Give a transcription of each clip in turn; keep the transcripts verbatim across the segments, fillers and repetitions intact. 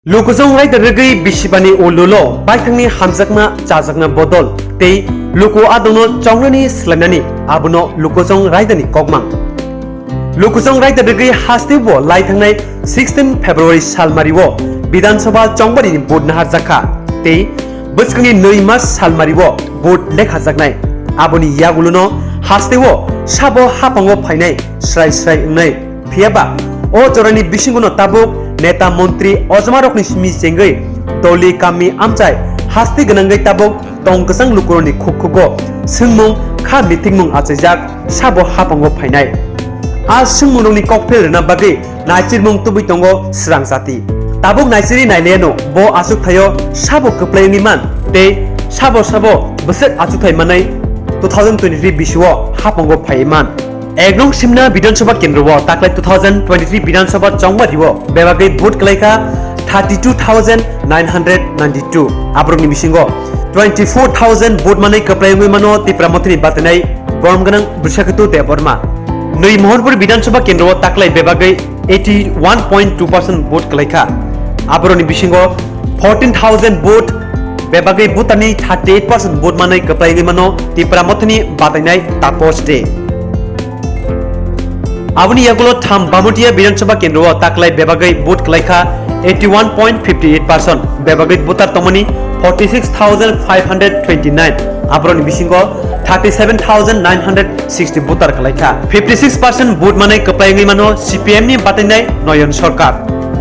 Lukusong raida rwgwi bisibani ululo baithangni hamjakma chajakna bodol tei luku adongno chongnani swlainani abono lukusong raidani kokmang. Lukusong raida rwgwi hasteo lai thangnai sixteen February salmario Bidhan Sabha chongbarini vote naharjakha tei bwskangni nwi mas salmario vote lekhajaknai. Aboni yagulono hasteo sabo hapango phainai srai srai wngnai. Phiyaba o jorani bisingono tabuk neta montri ojomarokni simi chengwi toli kami amchai hasti gwnangwi tabuk tong kwchang lukurokni khuk khugo swngmung kha mithikmung achaijak sabo hapango phainai. A swngmungrokni kokphel rwna bagwi naichirmung tubui tongo swrang jati. Tabuk naichiri nailaiano bo achuk thaio sabo kwplai wngwi man tei sabo sabo bwswk achukthai manai two thousand twenty-three bisio hapango phaiwi man. Ek nong Simna Bidhan Sabha kendro o taklai two thousand twenty-three Bidhan Sabha chongbario bebagwi vote kwlaikha thirty-two thousand nine hundred ninety-two. Aborokni bisingo twenty-four thousand vote manwi kwplai wngwi mano Tipra Mothani batinai borom gwnang Brishaketu Debbarma. Nwi Mohanpur Bidhan Sabha kendro o taklai bebagwi eighty-one point two percent vote kwlaikha. Aborokni bisingo fourteen thousand vote bebagwi butani thirty-eight percent vote manwi kwplai wngwi mano Tipra Mothani batainai Tapos De. Aboni yagulo tham Bamutia Bidhan Sabha kendro o taklai bebagwi vote kwlaikha eighty-one point fifty-eight percent, bebagwi voter tongmani forty-six thousand five hundred twenty-nine, aborokni bisingo thirty-seven thousand nine hundred sixty voter kwlaikha. Fifty-six percent vote manwi kwplai wngwi mano C P I M ni batainai Noyon Sarkar.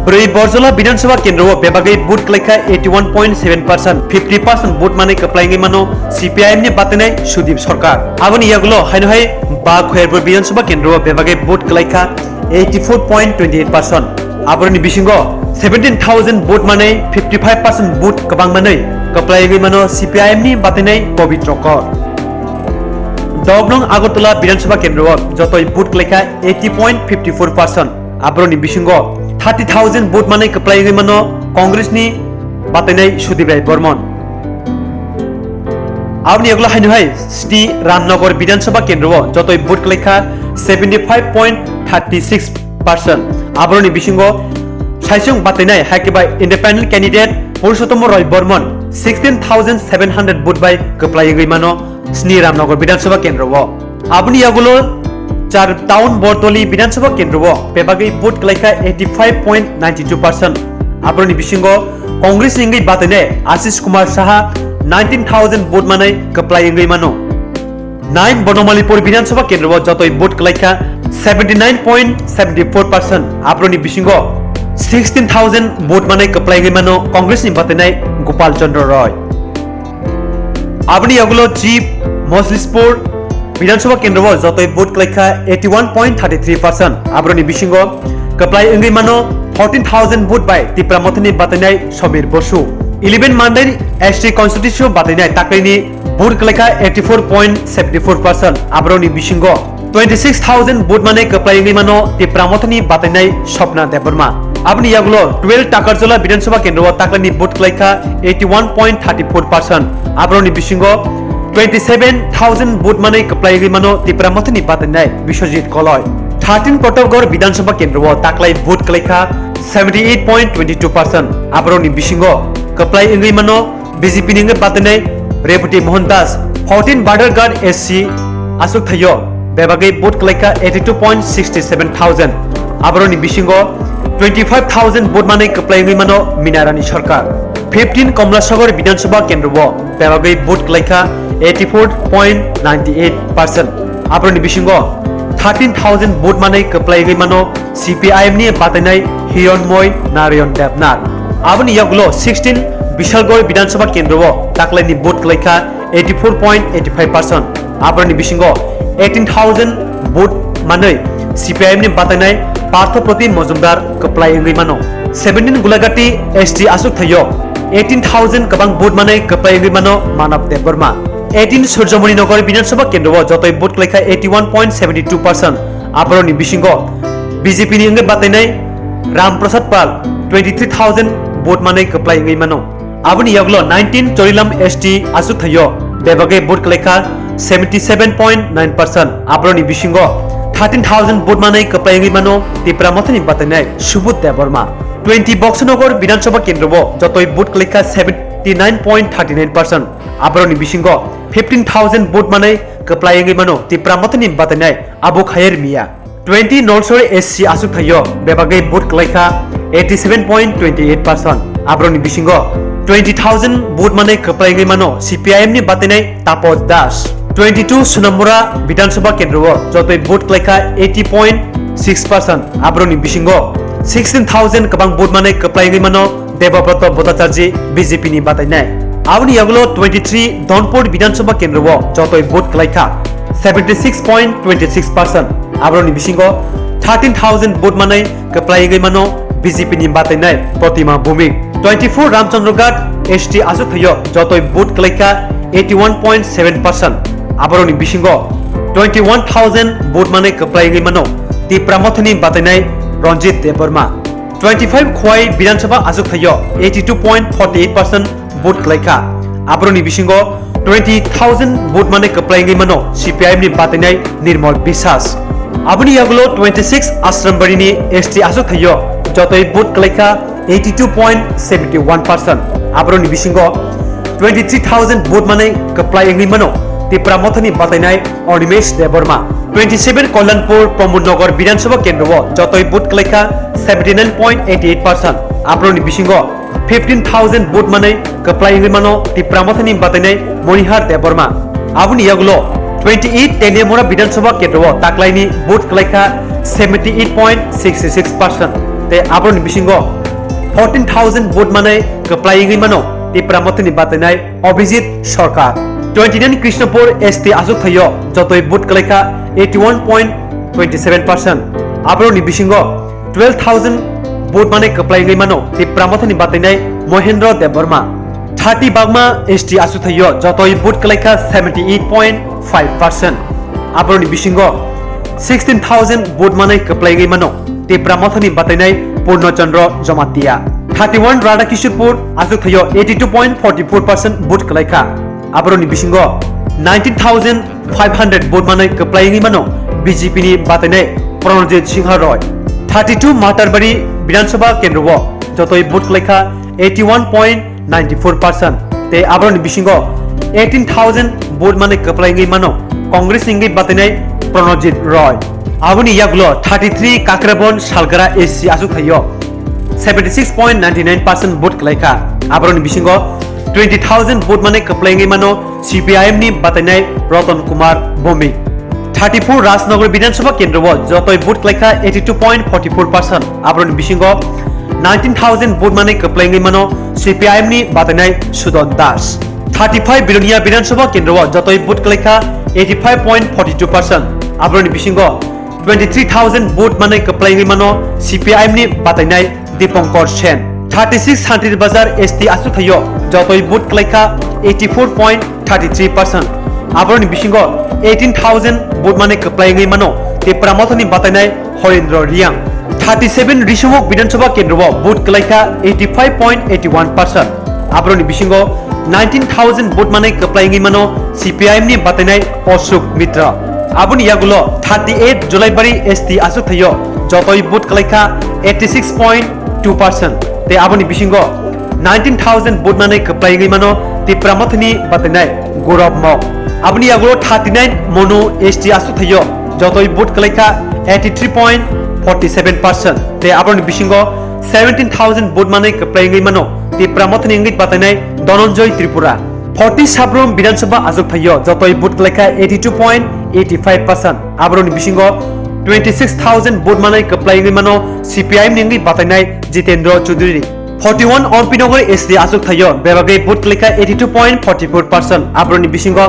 Brwi Borjola Bidhan Sabha kendro o bebagwi vote kwlaikha eighty-one point seven percent, fifty percent vote manwi kwplai wngwi mano C P I M ni batainai Sudip Sarkar. Aboni yagulo haino hai Ba Khoyerpur Bidhan Sabha kendro o bebagwi vote kwlaikha eighty-four point twenty-eight percent. Aborokni bisingo seventeen thousand vote manwi fifty-five percent vote kwbang manwi kwplai wngwi mano C P I M ni batainai Pabitra Kar. Dok nong Agartala Bidhan Sabha kendro o jotoi vote kwlaikha eighty point fifty-four percent. Aborokni bisingo thirty thousand vote manwi kwplai wngwi mano Congress ni batainai Sudip Rai Barman. Aboni yagulo haino hai sini Ramnagar Bidhan Sabha kendro o jotoi vote kwlaikha seventy-five point thirty-six percent. Aborokni bisingo saisung batainai haikheba independent candidate Purushottama Roy Barman sixteen thousand seven hundred vote bai kwplai wngwi mano sini Ramnagar Bidhan Sabha kendro o. Aboni yagulo char town Bordoli Bidhan Sabha kendro o bebagwi vote kwlaikha eighty-five point ninety-two percent. Aborokni bisingo Congress ni wngwi batainai Ashish Kumar Saha nineteen thousand vote manwi kwplai wngwi mano. Nine Bonomalipur Bidhan Sabha kendro o jotoi vote kwlaikha seventy-nine point seventy-four percent. Aborokni bisingo sixteen thousand vote manwi kwplai wngwi mano Congress ni batainai Gopal Chandra Roy. Aboni yagulo Chief Moslispur Bidhan Sabha kendro o jotoi vote kwlaikha eighty-one point thirty-three percent. Aborokni bisingo kwplai wngwi mano fourteen thousand vote bai Tipra Mothani batainai Somir Bosu. Eleven Mandai S T constituency o batainai taklaini vote kwlaikha eighty-four point seventy-four percent. Aborokni bisingo twenty-six thousand vote manwi kwplai wngwi mano Tipra Mothani batainai Swapna Debbarma. Aboni yagulo twelve Takarjala Bidhan Sabha kendro o taklaini vote kwlaikha eighty-one point thirty-four percent. Aborokni bisingo twenty-seven thousand vote manwi kwplai wngwi mano Tipra Mothani batainai Biswajit Koloi. Thirteen Pratapgarh Bidhan Sabha kendro o taklai vote kwlaikha seventy-eight point twenty-two percent. Aborokni bisingo kwplai wngwi mano B J P ni wngwi batainai Rebati Mohan Das, fourteen Badharghat S C achuk thaio bebagwi vote kwlaikha eighty-two point sixty-seven thousand. Aborokni bisingo twenty-five thousand vote manwi kwplai wngwi mano Minarani Sarkar. Fifteen Komlasagar Bidhan Sabha kendro o bebagwi vote kwlaikha eighty-four point ninety-eight percent. Aborokni bisingo thirteen thousand vote manwi kwplai wngwi mano C P I M ni batainai Hironmoy Narayan Debnath. Aboni yagulo sixteen Bishalgarh Bidhan Sabha kendro o taklaini vote kwlaikha eighty-four point eighty-five percent. Aborokni bisingo eighteen thousand vote manwi C P I M ni batainai Partho Pratim Majumdar kwplai wngwi mano. Seventeen Gulagati S T achuk thaio eighteen thousand kwbang vote manwi kwplai wngwi mano Manav Debbarma. Eighteen Surjomoni Nagar Bidhan Sabha kendro o jotoi vote kwlaikha eighty-one point seventy-two percent. Aborokni bisingo B J P ni wngwi batainai Ram Prasad Pal twenty-three thousand vote manwi kwplai wngwi mano. Aboni yagulo nineteen Chorilam S T achuk thaio bebagwi vote kwlaikha seventy-seven point nine percent. Aborokni bisingo thirteen thousand vote manwi kwplai wngwi mano Tipra Mothani batainai Subodh Debbarma. Twenty Boksanagar Bidhan Sabha Kendro o jotoi vote kwlaikha seventy nine point thirty nine percent. Aboroni bisingo fifteen thousand vote manwi kwplai wngwi mano Tipra Mothani batainai Abu Khayer Miya. Twenty Nalsari S C achukthai o bebagwi vote kwlaikha eighty seven point twenty eight percent. Aboroni bisingo twenty thousand vote manwi kwplai wngwi mano C P I M ni batainai Taposh Das. Twenty two Sonamura Bidhan Sabha Kendro o jotoi vote kwlaikha eighty point six percent. Aboroni bisingo sixteen thousand kwbang vote manwi kwplai wngwi mano Debobroto Bhattacharjee B J P ni batainai. Aboni yagulo twenty three Dhonpur Bidhan Sabha Kendro o jotoi vote kwlaikha seventy six point twenty six percent. Aboroni bisingo thirteen thousand vote manwi kwplai wngwi mano B J P ni batainai Protima Bhowmik. Twenty four Ramchandra Ghat S T achukthai o jotoi vote kwlaikha eighty one point seven percent. Aboroni bisingo twenty one thousand vote manwi kwplai wngwi mano Tipra Mothani batainai Ranjit Debbarma. Twenty five Khowai Bidhan Sabha achukthai o eighty two point forty eight percent vote kwlaikha. Aboroni bisingo twenty thousand vote manwi kwplai wngwi mano C P I M ni batainai Nirmal Biswas. Aboni yagulo twenty six Asrambari ni S T achukthai o jotoi vote kwlaikha eighty two point seventy one percent. Aboroni bisingo twenty three thousand vote manwi kwplai wngwi mano Tipra Mothani batainai Animesh Debbarma. Twenty seven Kalyanpur Pramod Nagar Bidhan Sabha Kendro o jotoi vote kwlaikha seventy nine point eighty eight percent. Aboroni bisingo fifteen thousand vote manwi kwplai wngwi mano Tipra Mothani batainai Monihar Debbarma. Aboni yagulo twenty eight Teliamura Bidhan Sabha Kendro o taklaini vote kwlaikha seventy eight point sixty six percent. Tei aboroni bisingo fourteen thousand vote manwi kwplai wngwi mano Tipra Mothani batainai Abhijit Sarkar. Twenty nine Krishnapur S T achukthai o jotoi vote kwlaikha eighty one point twenty seven percent. Aboroni bisingo twelve thousand vote manwi kwplai wngwi mano Tipra Mothani batainai Mohendra Debbarma. Thirty Bagma S T achukthai o jotoi vote kwlaikha seventy eight point five percent. Aboroni bisingo sixteen thousand vote manwi kwplai wngwi mano Tipra Mothani batainai Purno Chandra Jamatia. Thirty one Radhakishorpur achukthai o eighty two point forty four percent vote kwlaikha. Aboroni bisingo nineteen thousand five hundred vote manwi kwplai wngwi mano B J P ni batainai Pranajit Singha Roy. Thirty two Matarbari Bidhan Sabha Kendro o jotoi vote kwlaikha eighty one point ninety four percent. Tei aboroni bisingo eighteen thousand vote manwi kwplai wngwi mano Congress ni wngwi batainai Pranajit Roy. Aboni yagulo thirty three Kakrabon Salgara S C achukthai o seventy six point ninety nine percent vote kwlaikha. Aboroni bisingo twenty thousand vote manwi kwplai wngwi mano C P I M ni batainai Ratan Kumar Bhowmik. Thirty four Rajnagar Bidhan Sabha Kendro o jotoi vote kwlaikha eighty two point forty four percent. Aboroni bisingo nineteen thousand vote manwi kwplai wngwi mano C P I M ni batainai Sudan Das. Thirty five Bilonia Bidhan Sabha Kendro o jotoi vote kwlaikha eighty five point forty two percent. Aboroni bisingo twenty three thousand vote manwi kwplai wngwi mano C P I M ni batainai Dipankar Sen. Thirty six Santri Bazar S T achukthai o jotoi vote kwlaikha eighty four point thirty three percent. Aboroni bisingo eighteen thousand vote manwi kwplai wngwi mano Tipra Mothani batainai Horendra Reang. Thirty seven Risumuk Bidhan Sabha Kendro o vote kwlaikha eighty five point eighty one percent. Aboroni bisingo nineteen thousand vote manwi kwplai wngwi mano C P I M ni batainai Ashok Mitra. Aboni yagulo thirty eight Julaibari S T achukthai o jotoi vote kwlaikha eighty six point two percent. Tei aboni bisingo nineteen thousand vote manwi kwplai wngwi mano Tipra Mothani batainai Gaurav Mok. Aboni yagulo thirty nine Manu S T achukthai o jotoi vote kwlaikha eighty three point forty seven percent. Tei aboni bisingo seventeen thousand vote manwi kwplai wngwi mano Tipra Mothani wngwi batainai Dhananjay Tripura. Forty Sabrum Bidhan Sabha achukthai o jotoi vote kwlaikha eighty two point eighty five percent. Aboroni bisingo twenty six thousand vote manwi kwplai wngwi mano C P I M ni wngwi batainai Jitendra Chaudhary. Forty one Ompi Nagar S T achukthai o bebagwi vote kwlaikha eighty two point forty four percent. Aboroni bisingo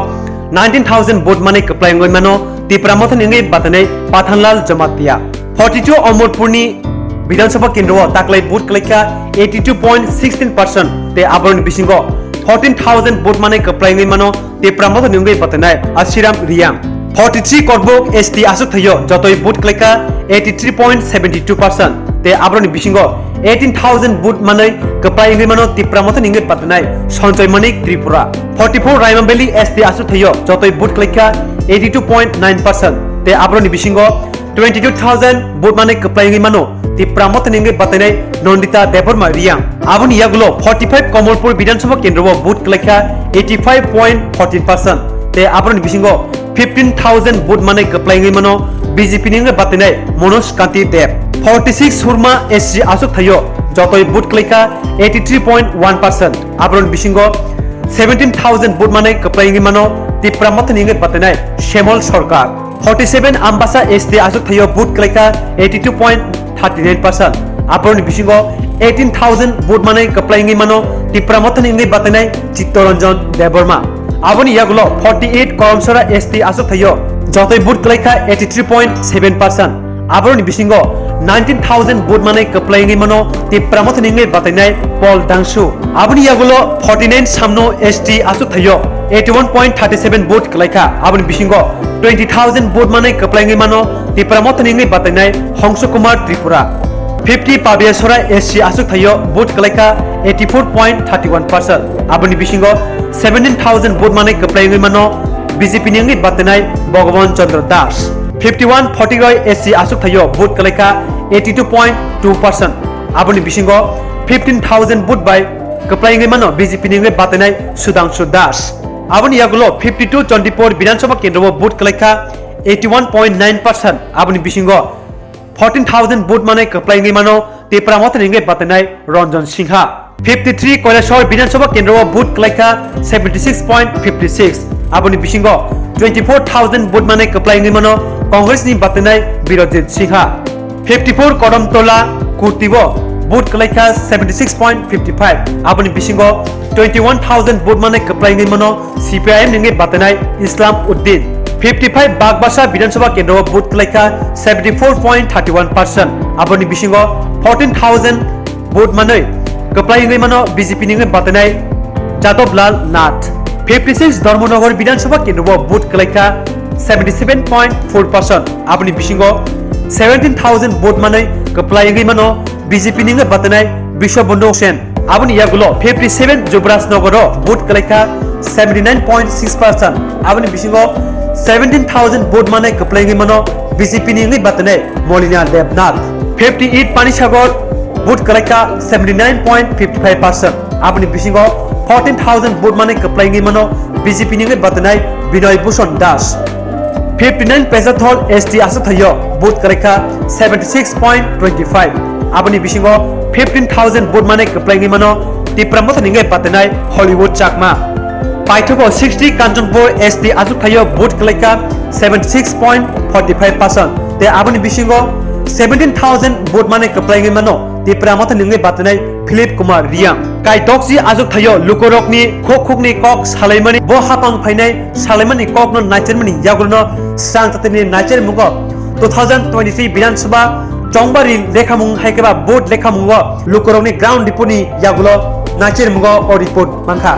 nineteen thousand vote manwi kwplai wngwi mano Tipra Mothani wngwi batainai Pathanlal Jamatia. Forty two Amarpurni Bidhan Sabha Kendro o taklai vote kwlaikha eighty two point sixteen percent tei aboroni bisingo fourteen thousand vote manwi kwplai wngwi mano Tipra Mothani wngwi batainai Ashiram Reang. Forty three Korbuk S T achukthai o jotoi vote kwlaikha eighty three point seventy two percent tei aboroni bisingo eighteen thousand vote manwi kwplai wngwi mano Tipra Mothani wngwi batainai Sanjoy Manik Tripura. Forty four Raimabelli S T achukthai o jotoi vote kwlaikha eighty two point nine percent tei aboroni bisingo twenty two thousand vote manwi kwplai wngwi mano Tipra Motha ni wngwi batainai Nandita Debbarma Reang. Aboni yagulo forty five Kamalpur Bidhan Sabha kendro o vote kwlaikha eighty five point fourteen percent. Tei aboroni bisingo fifteen thousand vote manwi kwplai wngwi mano B J P ni wngwi batainai Manoj Kanti Deb. Forty six Surma S C achuk thaio jotoi vote kwlaikha eighty three point one percent. Aboroni bisingo seventeen thousand vote manwi kwplai wngwi mano Tipra Motha ni wngwi batainai Shemal Sarkar. Forty seven Ambasa S T achuk thaio vote kwlaikha eighty two point thirty nine percent. Aboroni bisingo eighteen thousand vote manwi kwplai wngwi mano Tipra Motha ni wngwi batainai Chittaranjan Debbarma. Aboni yagulo forty eight Karamsora S T achuk thaio jotoi vote kwlaikha eighty three point seven percent. Aboroni bisingo nineteen thousand vote manwi kwplai wngwi mano Tipra Motha ni wngwi batainai Paul Dangsu. Aboni yagulo forty nine Samno S T achuk thaio eighty one point thirty seven vote kwlaikha. Aboni bisingo twenty thousand vote manwi kwplai wngwi mano Tipra Motha ni wngwi batainai Hongsu Kumar Tripura. Fifty Pabiasora S C achuk thaio vote kwlaikha eighty four point thirty one percent. Aboni bisingo seventeen thousand vote manwi kwplai wngwi mano B J P ni wngwi batainai Bhagavan Chandra Das. Fifty one Phothigoy S C achuk thaio vote kwlaikha eighty two point two percent. Aboni bisingo fifteen thousand vote bai kwplai wngwi mano B J P ni wngwi batainai Sudhangshu Das. Aboni yagulo fifty two Chandipur Bidhan Sabha kendro o vote kwlaikha eighty one point nine percent. Aboni bisingo fourteen thousand vote manwi kwplai wngwi mano Tipra Motha ni wngwi batainai Ranjan Singha. Fifty three Kailashahar Bidhan Sabha kendro o vote kwlaikha seventy six point fifty six. Aboni bisingo twenty four thousand vote manwi kwplai wngwi mano Congress ni batainai Birojit Singha. Fifty four Kodamtola Kurti o vote kwlaikha seventy six point fifty five. Aboni bisingo twenty one thousand vote manwi kwplai wngwi mano C P I M ni wngwi batainai Islam Uddin. Fifty five Bagbasa Bidhan Sabha kendro o vote kwlaikha seventy four point thirty one percent. Aboni bisingo fourteen thousand vote manwi kwplai wngwi mano B J P ni wngwi batainai Jadab Lal Nath. Fifty six Dharmanagar Bidhan Sabha kendro o vote kwlaikha seventy seven point four percent. Aboni bisingo seventeen thousand vote manwi kwplai wngwi mano B J P ni wngwi batainai Biswabandhu Sen. Aboni yagulo fifty seven Jubraj Nagar o vote kwlaikha seventy nine point six percent. Aboni bisingo seventeen thousand vote manwi kwplai wngwi mano B J P ni wngwi batainai Molina Debnath. Fifty eight Panisagar vote kwlaikha seventy nine point fifty five percent. Aboni bisingo fourteen thousand vote manwi kwplai wngwi mano B J P ni wngwi batainai Binoy Bhushan Das. Fifty nine Pejathal S T achuk thaio vote kwlaikha seventy six point twenty five. Aboni bisingo fifteen thousand vote manwi kwplai wngwi mano Tipra Motha ni wngwi batainai Hollywood Chakma. Paithago sixty Kanchanpur S T achuk thaio vote kwlaikha seventy six point forty five percent. Tei aboni bisingo seventeen thousand vote manwi kwplai wngwi mano Tipra Motha ni wngwi batainai Philip Kumar Reang. Kai dokchi achuk thaio lukurokni khuk khukni kok salaimani, bo hapang phainai salaimani kokno naichermani yagulono swrang chatini naichermungo two thousand twenty three Bidhan Sabha chongbari lekhamung hai khe ba vote lekhamungo lukurokni ground report ni yagulo naichermungo o report mankha.